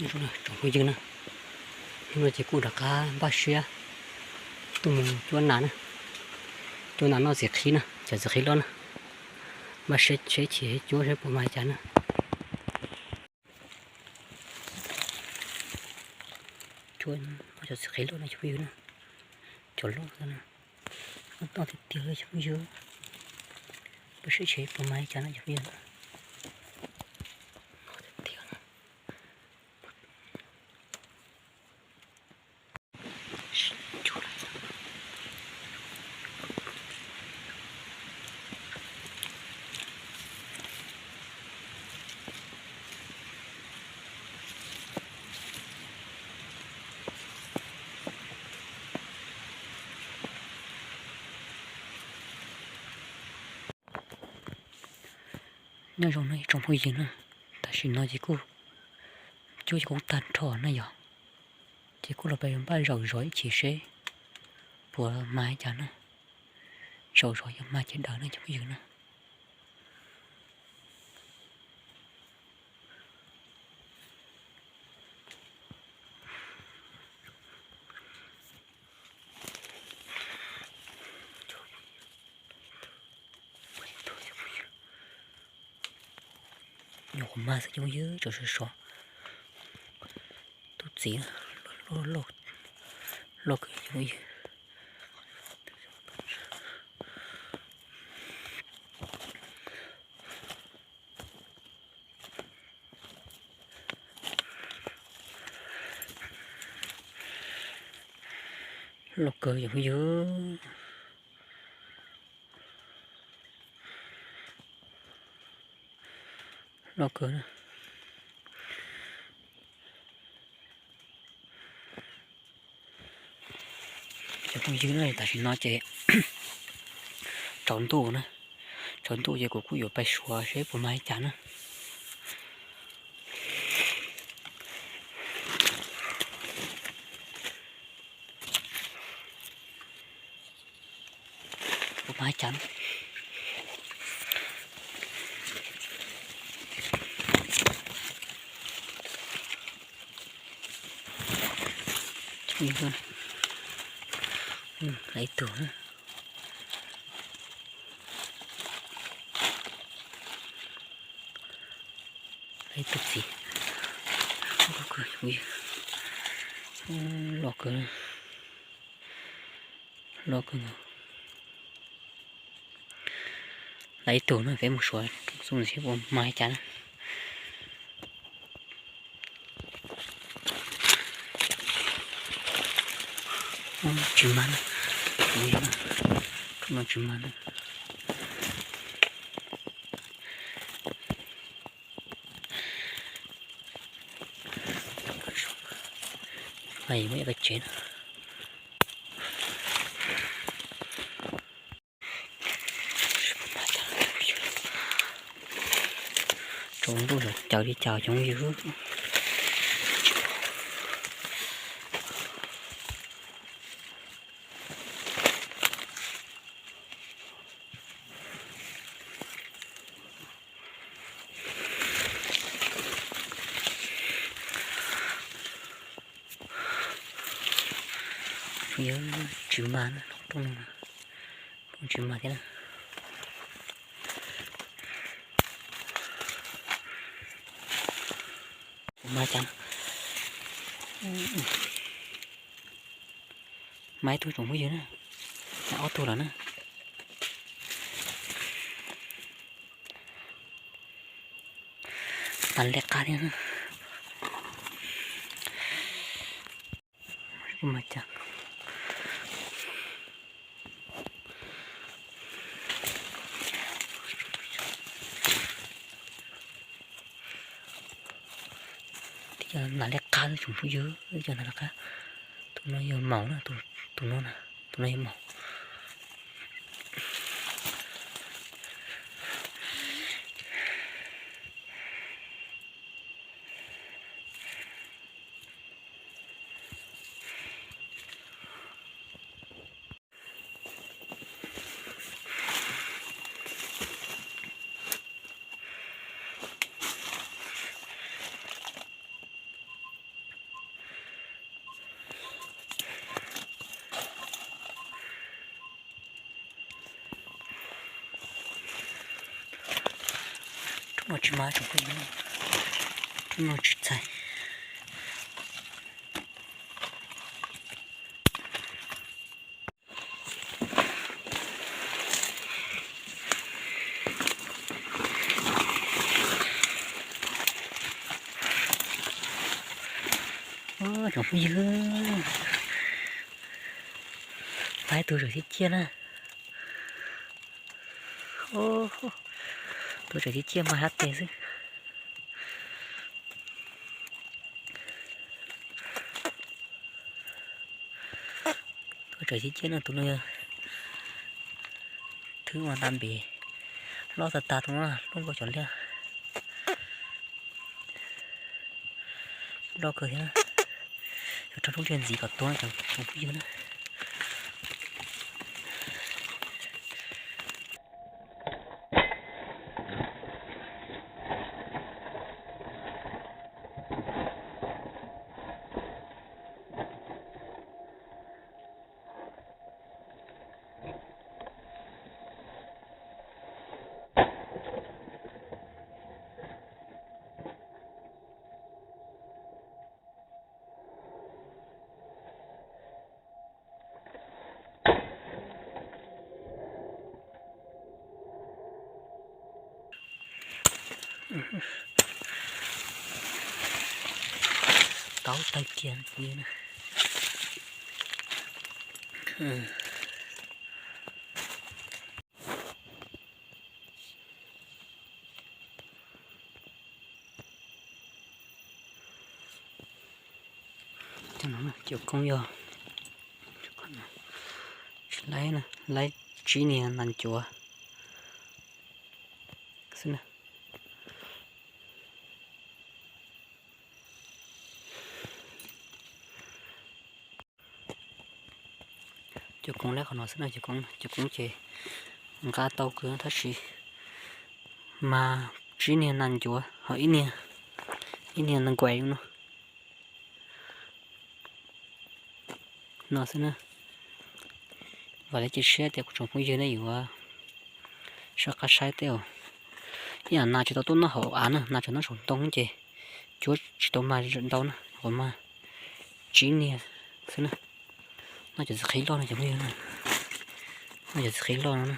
Tsoom phooj ywg na, hnub no ces kuj rov qab npaj siab tuaj mus cuab nas na, cuab nas noj txiv qhib na, cov txiv qhib loj na. Npaj siab seb chim cuab seb puas mag li cas na. Cuab cov txiv qhib loj na cov phooj ywg na, cov loj na, noj tiag tiag cov phooj ywg. Npaj siab seb puas mag li cas na cov phooj ywg. Nyob zoo no ib tsoom phooj ywg na, tam sim no ces kuj cuab ces kuj tag nrho na yog, ces kuj los peb npaj zaum zov ib chim seb puas mag li cas na. Zaum zov yog mag ces daws na cov phooj ywg na. Nyuam qhuav mag xwb cov phooj ywg, tseem sov sov. Tub txiv loj kawg cov phooj ywg. Loj kawg cov phooj ywg. Loj kawg na. Cov phooj ywg na, tam sim no ces tsaus ntuj na, tsaus ntuj ces kuv kuj yuav pais suav seb puas mag li cas na. Puas mag li cas na. Lawv ib tug, lawv ib tug txiv, loj kawg, loj kawg. Lawv ib tug no peb mus suav xu seb puas mag li cas na. Tsis mag na, no tsis mag na. Muab ib pab tsev na. Tsaus ntuj caws li cas cov phooj ywg. Yog tsis mag na, lub rooj no tsis mag thiab na. Mag cas? Mag ib tug tsoom phooj ywg na, ob tug lawm na. Nas lej qab thiab. Mag cas? Tib co nas lej qab, tsoom phooj ywg, tib co nas lej qab. Tus no yog maum na, tus no, tus no yog maum. Muaj tsis mas tsoom phooj ywg, muaj tsis txhais. Tsoom phooj ywg, pab tus tseem ciaj ciaj na. Tus tseem ciaj ciaj mas hab tes xwb. Tus tseem ciaj ciaj no, tus no yog thwb ua nta npem, loj tag tag tus no, loj nkaus cov liaj. Loj kawg thiab. Cov roob roob liaj ntxiv kom tuag cov tsoom phooj ywg na. Tau tawg kiag na. Cov koob yog, laib, laib tsib niag nas ncuav xwb na. Cov koob laib qhov no xwb na, cov koob, cov koob ces nqa tau kawg tab sis mas tsib niag nas ncuav ho ib niag, ib niag nas nkuaim no. No xwb na. Vam thiab cia siab tias kuv tsoom phooj ywg nej yuav soj qab saib tej uas ib yam nas tsis tau tuaj noj hauv av na, nas tsuas noj saum ntoo ces cuab tsis tau mas ntau na, ua mas tsib niag xwb na. Noj cov txiv qhib loj no cov phooj ywg na, noj cov txiv qhib loj no na.